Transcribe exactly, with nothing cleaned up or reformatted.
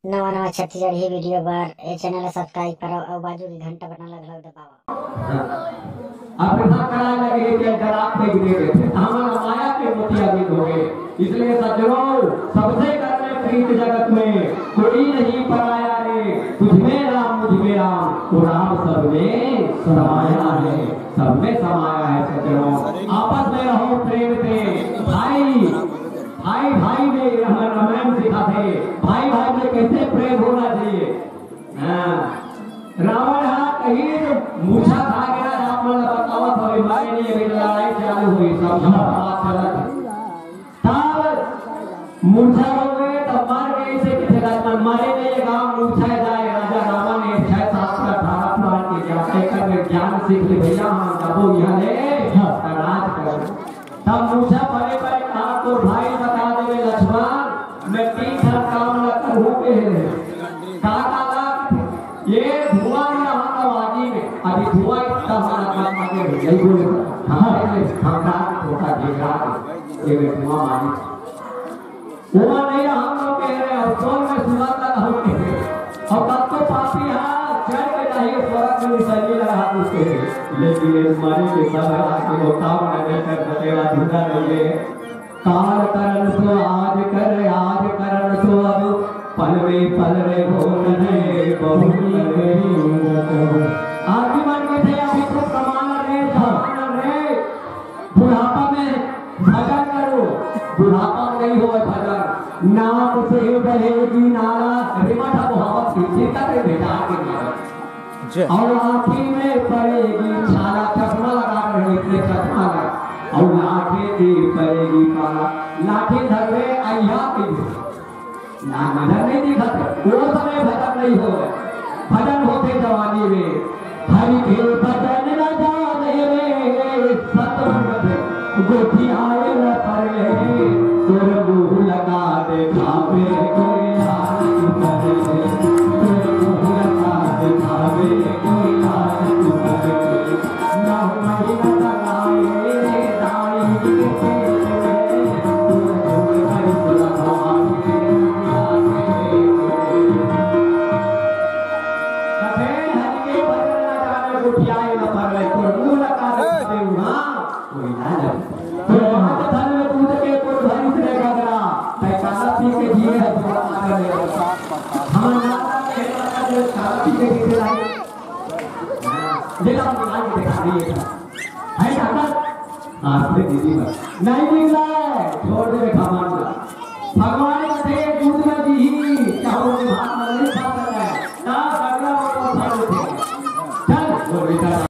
नवा नवा छत्तीसगढ़ी वीडियो बर ए चैनल ला सब्सक्राइब करो अउ बाजू के घंटा बटन ला घलो दबाओ। हाँ। अब यहाँ कराए लगे हे कि डरा फेंक दे रहे थे। हमारा माया के मोतियाबिंद हो गए। इसलिए सज्जनों, सबसे करने प्रीत जगत में, कोई नहीं पराया रे। तुझ में राम, मुझ में राम, वो राम सब में समाया है, सब में समाया है सज्जनों। आपस में रहो प्रेम से। भाई, भाई, भाई में हमर रामायण सिखाथे, भाई, भाई में कैसे प्रेम होना चाहिए। हाँ। रावण हा कहीं तो मूर्छा खा गया, आप मन ला बतावत हवे, मरे नहीं, अभी लड़ाई चालू हुई, सब बात चलत। तब मूर्छा हो गए, तब मर गए, इसे किथे लक्ष्मण मरे नहीं, ये गांव मूर्छा जाए, राजा रावण ने छह सात का अठारह पुराण के ज्ञान, एकर में ज्ञान सीख ले भैया, हम जाबो यहाँ ले, हाँ। राज कर। तब मूर्छा परे परे कहा, "तोर भाई बता देवे लक्ष्मण, मैं तीन ठन काम ला करहूँ के हे।" का काला? ये धुआं में रहा था आगी में, अभी धुआं इतना हमारा काम आगे नहीं, नहीं बोले। हाँ, हाँ, हाँ, हाँ, हाँ, ये धुआं मारी। ओमा नहीं रहा हम लोग कह रहे, और कौन में सुना था हम कह रहे। और तब तो पापी हा चढ़ के जाही स्वर्ग में निशानी लगा उसके। लेकिन ये मारे के सब आके वो काम न कर सकेला, धुंधा नहीं है। काल करन सो आज कर, आज करन सो अब, पल में पल रे हो रहे, बहुत करे। आदमी मन के थे अभी तो कमाना रे, कमाना रे। बुढ़ापा में भजन करो, बुढ़ापा में नहीं होवे भजन। नाक से बहेगी नाला, रिमठ बुहावत की चिंता के बेटा के मारे। जय। और आँखी में पड़ेगी छाला, चश्मा लगा रहे हो, इसलिए चश्मा लगा। और लाठी की पड़ेगी पाला, लाठी धर रहे अहिया की। ना नजर नहीं दिखत, वो समय भजन नहीं हो, भजन होते जवानी में। हरि के भजन न जाने रे, सतसंग में गोठी आए न परे। तोर मुँह लगा दे खावे कोई हाथ परे, तोर मुँह लगा दे खावे कोई हाथ परे। देखा, देखा, देखा। है ताकत? हाँ, फिर दीदी बस। नहीं निकला है, छोड़ दे भगवान का। भगवान का थे दूध में दी ही, क्या बोलते, भात में नहीं खा सकता है। ना, अगला वो तो खा लेते हैं। चल, वो बेटा।